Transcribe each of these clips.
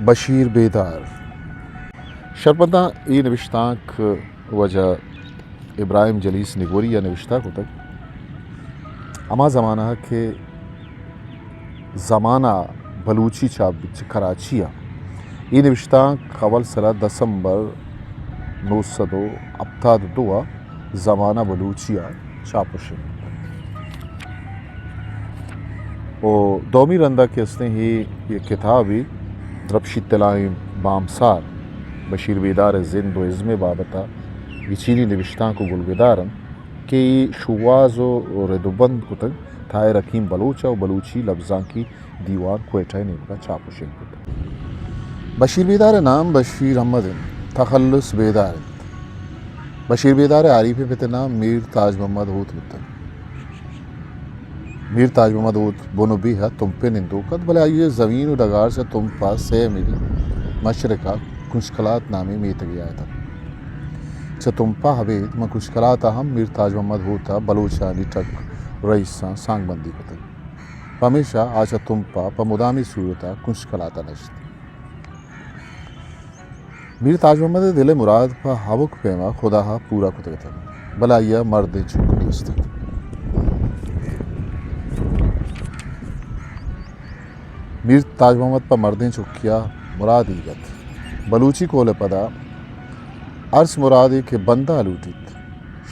بشیر بیدار۔ شرپداں اے نبشتانک واجہ ابراہیم جلیس نگوری ءَ نبشتہ کتگ۔ ہما زمانہ کہ زمانہ بلوچی چاپ بیت چہ کراچی ءَ۔ اے نبشتانک اول سرا دسمبر نو سد ءُ ہپتاد ءُ دو ءَ زمانہ بلوچی ءَ چاپ ءُ شنگ بوتگ۔ ءُ دومی رندا کہ استیں اے یک کتابے درپشیت طلائیں بامسار، بشیر بیدار ءِ زند ءُ ازم ءِ بابت ءَ گچینی نبشتانک ءُ گلگدار انت کہ اے شوہاز ءُ رد ءُ بند کتگ طاہر حکیم بلوچ ءَ ءُ بلوچی لبزانکی دیوان کوئٹہ ءِ نیمگ ءَ چاپ ءُ شنگ بوتگ۔ بشیر بیدار ءِ نام بشیر احمد انت، تخلص بیدار انت۔ بشیر بیدار ءِ آریپیں پت ءِ نام میر تاج محمد ہوت بوتگ۔ میر تاج محمد ہوت بن ءُ بیہ ءَ تمپ ءِ نندوک ات، بلے آئی ءِ زمین ءُ ڈگار چہ تمپ ءَ سئے میل مشرق ءَ کنشکلات نامیں میتگے ءَ اتنت۔ چہ تمپ ءَ ابید ماں کنشکلات ءَ ہم میر تاج محمد ہوت ءَ بلوچانی ٹک رئیساں سانگ بندی کتگ۔ پمیشا آ چہ تمپ ءَ پہ مدامی صورت ءَ کنشکلات ءَ نشت۔ میر تاج محمد ءِ دل ءِ مراد پہ ہبک پیما خدا ءَ پورا کتگ اتنت، بلے آئی ءَ مردیں چک نیست ات۔ میر تاج محمد پہ مردیں چکی ءَ مرادیگ ات۔ بلوچی کول ءِ پدا ہرچ مرادے کہ بندہ لوٹیت،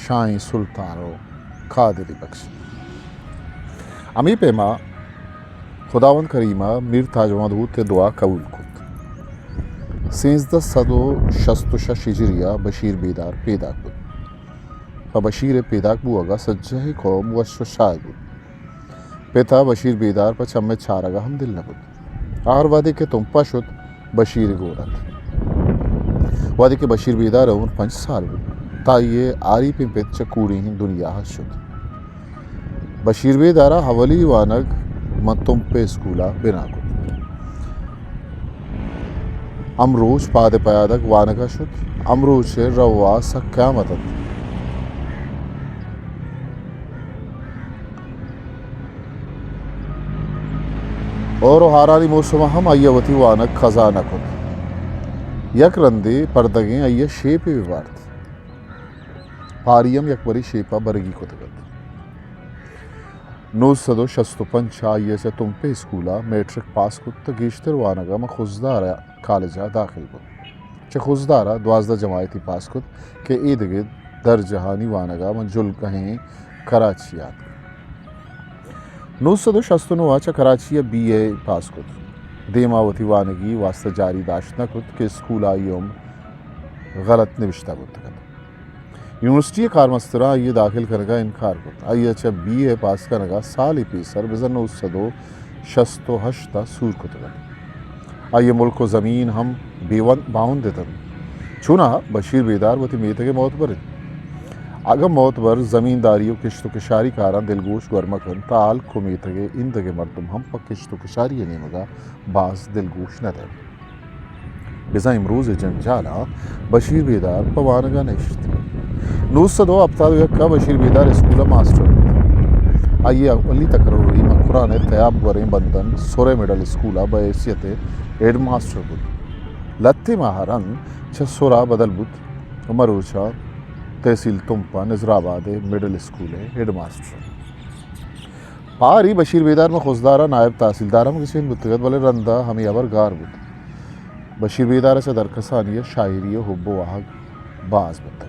شاہیں سلطان ءُ قادری بخش۔ ہمے پیما خداوند کریم ءَ میر تاج محمد ہوت ءِ دعا قبول کت۔ سیزدہ سد ءُ شست ءُ شش ہجری ءَ بشیر بیدار پیداک بوت۔ پہ بشیر ءِ پیداک بوہگ ءَ سجہیں قوم وش ءُ شاد بوت۔ پت ءَ بشیر بیدار پہ چم ءِ چارگ ءَ ہم دل نہ بوت۔ آ ہر وہدے کہ تمپ ءَ شت، بشیر ءِ گور ات۔ وہدے کہ بشیر بیدار ءِ عمر پنچ سال بوت، تہ آئی ءِ آریپیں پت چہ کوڑیں دنیا ءَ شت۔ بشیر بیدار ءَ اولی وانگ ماں تمپ ءِ اسکول ءَ بنا کت۔ ہمروچ پاد ءِ پیادگ وانگ ءَ شت۔ ہمروچ ءِ روا سک قیامت ات۔ ہور ءُ ہارانی موسم ءَ ہم آئی ءَ وتی وانگ قضا نہ کت۔ یک رندے پردگیں آئی ءَ شیپے بہ بارت۔ پاری ہم یکبرے شیپ ءَ برگی کتگ ات۔ نو سد ءُ شست ءُ پنچ ءَ آئی ءَ چہ تمپ ءِ اسکول ءَ میٹرک پاس کت ءُ گیشتر وانگ ءَ ماں خضدار ءِ کالج ءَ داخل بوت۔ چہ خضدار ءَ دوازدہ جماعتی پاس کت کہ اے دگہ درجہانی وانگ ءَ ماں جلگہیں کراچی ءَ اتک۔ نو سد ءُ شست ءُ نو ءَ چہ کراچی ءَ بی اے پاس کت۔ دیما وتی وانگی واستہ جاری داشت نہ کت کہ اسکول ءَ آئی ءِ عمر غلط نبشتہ بوتگ ات۔ یونیورسٹی ءِ کارمستراں آئی ءِ داخل کنگ ءَ انکار کت۔ آئی ءَ چہ بی اے پاس کنگ ءَ سالے پیسر بزاں نو سد ءُ شست ءُ ہشت ءَ سور کتگ ات۔ آئی ءِ ملک ءُ زمین ہم بے ون-، باہند اتنت۔ چوناہا بشیر بیدار وتی میتگ ءِ معتبر انت۔ اگاں معتبر زمینداری ءُ کشت ءُ کشاری کاراں دلگوش گور مہ کنت، تہ ہلک ءُ میتگ ءِ ایندگہ مردم ہم پہ کشت ءُ کشاری ءِ نیمگ ءَ باز دلگوش نہ دئینت۔ بزاں امروز ءِ جنجالاں بشیر بیدار پہ وانگ ءَ نشت۔ نو سد ءُ ہپتاد ءُ یک ءَ بشیر بیدار اسکول ءَ ماسٹر بوت۔ آئی ءِ اولی تقرری مکران ءِ تیاب گوریں بندن سر ءِ مڈل اسکول ءَ بہ حیثیت ہیڈ ماسٹر بوت۔ لھتے ماہ ءَ رند چہ سر ءَ بدل بوت ءُ مروچ ءَ تحصیل تمپ ءَ نظر آباد ءِ مڈل اسکول ءِ ہیڈ ماسٹر۔ پاری بشیر بیدار ماں خضدار ءَ نائب تحصیلدار ہم گچین بوتگ ات، بلے رند ءَ ہمے ہبر گار بوت۔ بشیر بیدار ءَ چہ درکسانی ءَ شاعری ءِ حب ءُ واہگ باز بوتگ۔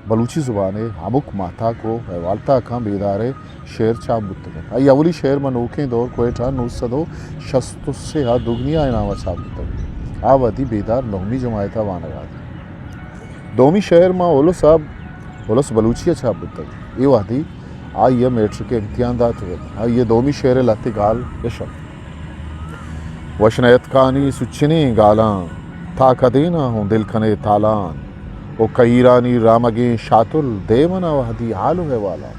بلوچی زبان ءِ ہمک ماہتاک ءُ احوالتاکاں بیدار ءِ شعر چاپ بوتگ ات۔ آئی ءِ اولی شعر ماں نوکیں دور کوئٹہ نو سد ءُ شست ءُ سے ءَ دگنیا ءِ نام ءَ چاپ بوتگ۔ آ وہدی بیدار نہمی جماعت ءَ وانگ ءَ ات۔ دومی شعر ماں الس ءَ، الس بلوچی ءَ چاپ بوتگ۔ اے وہدی آئی ءَ میٹرک ءِ امتحان داتگ ات۔ آئی ءِ دومی شعر ءِ لہتے گال اش انت: وش نیتکانی سچنیں گالاں، تا کدیناں ہوں دل کنے تالان، او کہیرانی رامگیں شاتل، دے منا وہدی حال ءُ احوالاں۔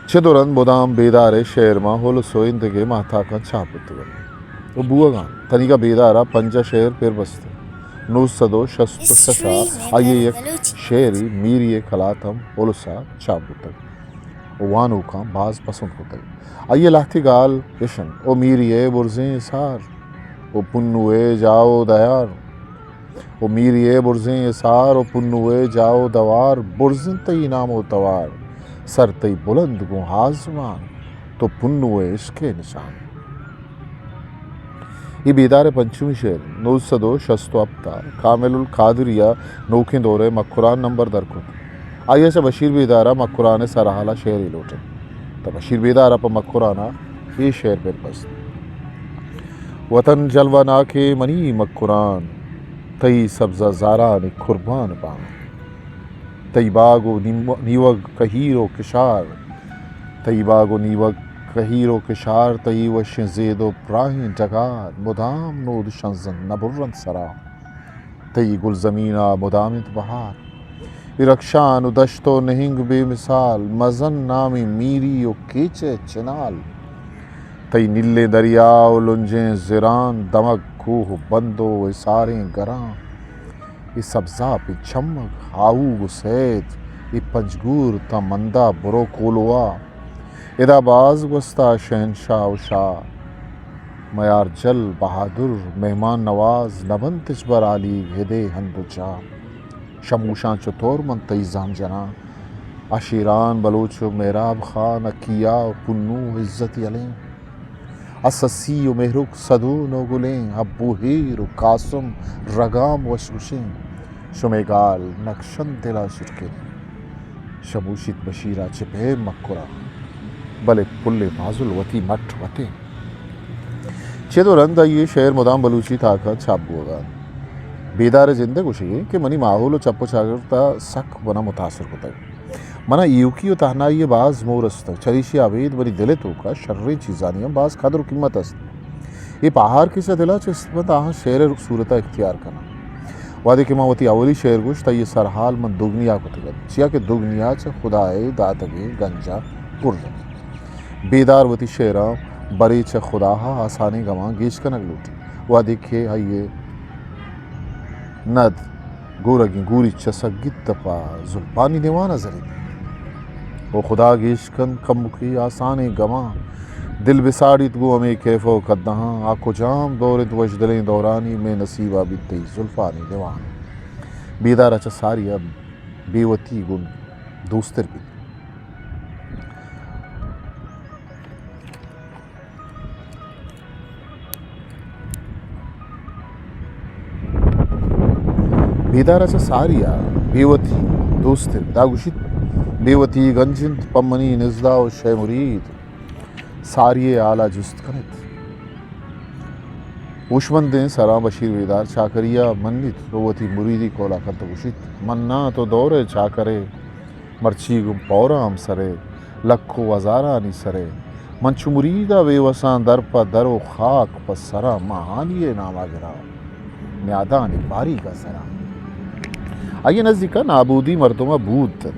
چہ دو رند مدام بیدار ءِ شعر ماں الس ءُ ایندگہ ماہتاکاں چاپ بوتگ انت ءُ بوہگ ءَ انت۔ تنیگا بیدار ءَ پنجاہ شعر پر بست انت۔ نو سد ءُ شست ءُ شش ءَ آئی ءِ یک شعرے میری ءِ کلات ہم الس ءَ چاپ بوتگ ءُ وانوکاں باز پسند کتگ۔ آئی ءِ لہتے گال اش انت: او میری ءِ برزیں حصار، و پنو ءِ جاہ و دیار، و میری ءِ برزیں حصار و پنو ءِ جاہ و دوار، برزیں تئی نام و توار، سر تئی بلند گوں آزمان، تو پنو ءِ عشق ءِ نشان۔ اے بیدار ءِ پنچمی شعر، نو سد و شست و ہپت ءَ کامل القادری ءِ نوکیں دور ءِ مکران نمبر در کت۔ آئی ءَ چہ بشیر بیدار ءِ مکران ءِ سرحال ءَ شعرے لوٹ اِت۔ تہ بشیر بیدار ءَ پہ مکران ءَ اے شعر بنبست: وطن جلوہ ناکیں منی مکران، تئی سبزہ زارانی قربان باں۔ تئی باگ و نیم-، نیوگ کہیر و کشار، تئی باگ و نیوگ کہیر و کشار، تئی وشیں زید و پراہیں ڈگار، مدام نود شنزنت نہ برنت سرا۔ تئی گلزمین ءَ مدام اِنت بہار۔ اے رکشان و دشت و نہنگ بے مثال، مزن نامیں میری و کیچ ءِ چنال۔ تئی نیلیں دریا و لنجیں زران، دمگ کوہ و بند و حصاریں گراں۔ اے سبزاپیں چمگ، ہاہوگ و سید، اے پنجگور تاں مندا برو کولوا۔ ادا باز گوستا شہنشاہ و شاہ، میارجل بہادر مہمان نواز، نہ بنت ہچبر آلیگ ہدے ہند و چاہ۔ شموشاں چو تور من تئی زہم جناں، آ شیران بلوچ و مہراب خان، اکیا و پنو عزت یلیں۔ ءَ سسی و مہرک سدو نوگلیں، ابو ہیر و قاسم رگام وشگوشیں۔ شمے گال نکشنت دل ءَ شرکیں۔ شموشیت بشیر ءَ چہ پیم مکران، بلے پلیں فاضل وتی مٹ وتیں۔ چد و رند آئی ءِ شعر مدام بلوچی تاک ءَ چاپ بوگ ءَ اَنت۔ بیدار ءِ جند ءِ گوشگ اِنت کہ منی ماحول و چپ و چاگرد ءَ سک من ءَ متاثر کتگ۔ من ءَ ایوکی و تہنائی ءِ باز مور است، چریشی ءَ ابید منی دل ءِ توک ءَ شریں چیزانی ہم باز قدر و قیمت است۔ اے پہار کہ چہ دل ءَ چست بنت، آہاں شعر ءِ صورت ءَ اختیار کناں۔ وہدے کہ من وتی اولی شعر گوشت، آئی ءِ سرحال من دگنیا کتگ اَت، چیا کہ دگنیا چہ خدا ءِ داتگیں گنج ءَ پر اِنت۔ بیدار وتی شعراں برے چہ خدا ءَ آسانیں گماں گیش کنگ لوٹیت، وہدے کہ آئی ءِ ند گورگیں گوری چہ سگیت پہ زلپانی دیوان ءَ زریت۔ او خدا گیش کنت کمکے آسانیں گماں، دل بساڑیت گوں ہمے کیف و قدہاں۔ آ کجام دور اِنت وشدلیں دورانی، مئے نصیب ءَ بیت تئی زلفانی دیوان۔ بیدار ءَ چہ ساری ءَ بے وتی گوں دوستر بیت۔ بیدار ءَ چہ ساری ءَ بے وتی دوستر، دا گوشیت، بے وتی گنج اِنت پہ منی نزدا و شے مرید، ساری ءِ حال ءَ جست کن اِت۔ ہوشمندیں سراں بشیر بیدار چاکری ءَ منیت و وتی مریدی قول ءَ کنت و گوشیت، مناں تو دور ءِ چاکرے، مرچی گوں پوراں ہمسرے، لکھ و ہزارانی سرے۔ من چو مرید ءَ بے وساں، در پہ در و خاک پہ سراں، من ہانی ءِ نام ءَ گراں، نیادانی باریگ ءَ سراں۔ آئی ءِ نزیک ءَ نابودی مردم ءَ بود اَت۔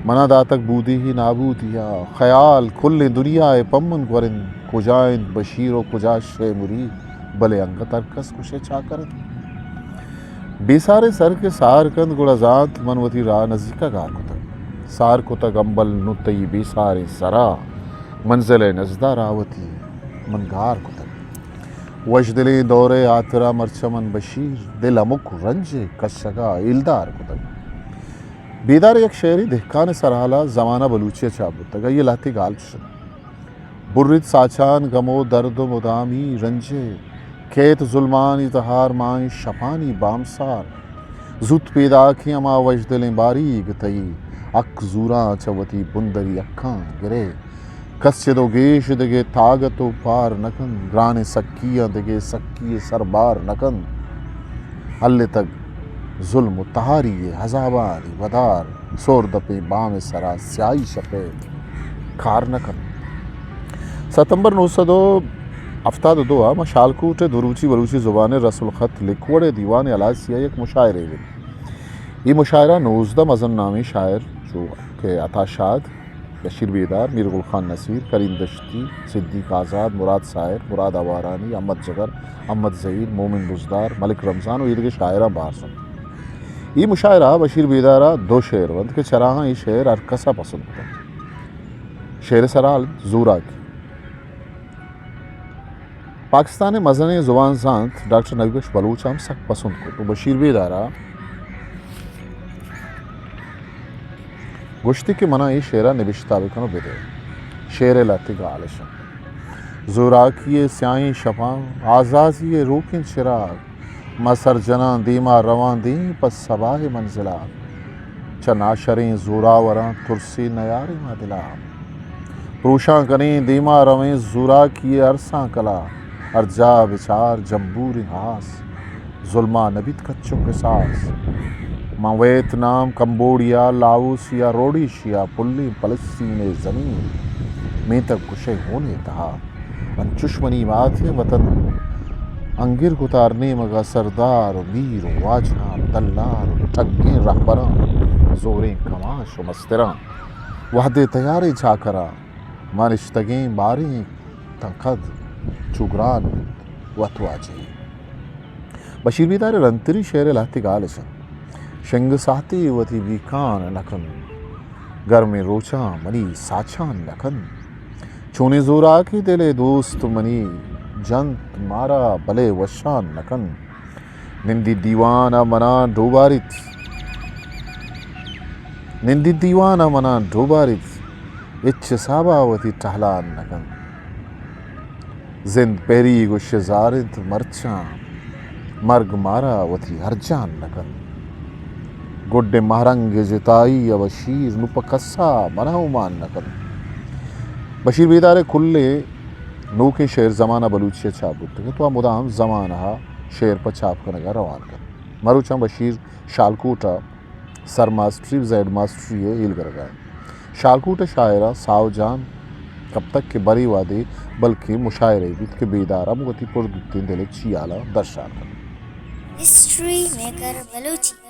من ءَ داتگ بودی ہی نابودی ءَ۔ خیال کلیں دنیا ءِ پمن گورند، کجا اِنت بشیر و کجا شے مرید، بلے انگت ہر کس گوشے چاکر اِنت۔ بے ساریں سر کہ سار کنت، گڑا زانت من وتی راہ نزیک ءَ گار کتگ۔ سار کتگ امبل نوں تئی بے ساریں سرا، منزل ءِ نزدا راہ وتی من گار کتگ۔ وشدلیں دور ءِ ہاترا مرچاں من بشیر، دل ہمک رنج ءِ کشگ ءَ ایلدار کتگ۔ بیدار ءِ یک شعرے دہکان ءِ سرحال ءَ زمانہ بلوچی ءَ چاپ بوتگ، آئی ءِ لہتے گال چش اَنت۔ بریت ساچان گم و درد و مدامی رنجے، کیت ظلمانی تہار ماں اے شپانی بامسار۔ زوت پیداکیں ہما وشدلیں باریگ تئی، حق زوراں چہ وتی بندری حقاں گرے۔ کس چد و گیش دگہ تاگت و پار نہ کنت، گرانیں سکیاں دگہ سکی سر بار نہ کنت۔ ہلتگ ظلم و تہاری ءِ عذابانی ودار، سہر دپیں بام ءِ سرا سیاہی شپ ءِ کار نہ کنت۔ ستمبر نو سد و ہفتاد و دو ءَ ما شالکوٹ ءِ دو روچی بلوچی زبان ءِ رسم الخط لکھ وڑ ءِ دیوان ءِ ہلاسی ءَ یک مشاعرہ بیت۔ اے مشاعرہ نوزدہ مزن نامیں شاعر چو کہ عطا شاد، بشیر بیدار، میر گل خان نصیر، کریم دشتی، صدیق آزاد، مراد ساحر، مراد آوارانی، احمد جگر، احمد زہیر، مومن بزدار، ملک رمضان و ایدگہ شاعراں بہر زرت۔ اے مشاعرہ ءَ بشیر بیدار ءَ دو شعر بنت کہ چراہاں اے شعر ہر کس ءَ پسند کتنت۔ شعر ءِ سرحال زوراکی۔ پاکستان ءِ مزنیں زبان زانت ڈاکٹر نبی بخش بلوچ ءَ ہم سک پسند کت ءُ بشیر بیدار ءَ گوشتی کہ منا اے شعر ءَ نبشتہ بکن ءُ بدئے۔ شعر ءِ لہتے گال اش انت۔ زوراکی ءِ سیاہیں شپاں، آزادی ءِ روکیں چراگ، ما سر جناں دیما رواں دیم پہ سباہ ءِ منزل ءَ۔ چہ ناشریں زوراوراں ترسے نیاریں ما دل ءَ۔ پروشاں کنیں دیما رویں زوراکی ءِ ارساں کلا۔ ہر جاہ بچار جمبوریں ہاس، ظلم ءَ نہ بیت کچ ءُ کساس۔ من ویتنام، کمبوڈیا، لاؤس یا روڈیشیا، پلیں فلسطین ءِ زمین، میتگ کشئے ہون ءِ تہا۔ انچش منی مات ءِ وطن انگر کتار نیمگ ءَ سردار ءُ میر ءُ واجہاں، دلار ءُ ٹگیں رہبراں، زوریں کماش ءُ مستراں، وہدے تیاریں چاکراں، ما نشتگیں باریں تاں کد چو گران بوت وت واجہی۔ بشیر بیدار ءِ رندتریں شعر ءِ لہتے گال اش انت۔ شنگ ساہتے وتی بیکان نہ کن، گرمیں روچاں منی ساچان نہ کن۔ چونیں زوراکے دل ءِ دوست منی، جنت مارا بلے وشان نہ کن۔ نندی دیوان ءَ منا ڈوباریت، نندی دیوان ءَ منا ڈوباریت، ہچ حساب ءَ وتی ٹہلان نہ کنت۔ زند پہری گوں شزار انت مرچاں، مرگ مارا وتی ہرجان نہ کنت۔ گڈ ءِ مہرنگ ءِ جتائی ءَ بشیر نوں پہ کس ءَ منا اومان نہ کنت۔ بشیر بیدار ءِ کلیں نوکیں شعر زمانہ بلوچی ءَ چاپ بوتگ انت ءُ آ مدام زمانہ ءَ شعر پہ چاپ کنگ ءَ روان کنت۔ مروچاں بشیر شالکوٹ ءَ سر ماسٹری ءُ زیڈ ماسٹری ءِ ہیلگرگ ءَ انت۔ شالکوٹ ءِ شاعراں ساو جان کپتگ کہ برے وہدے بلکیں مشاعرہ بیت کہ بیدار ہم وتی پردوتیں دل ءِ چیالاں درشان کنت۔ History maker Balochi.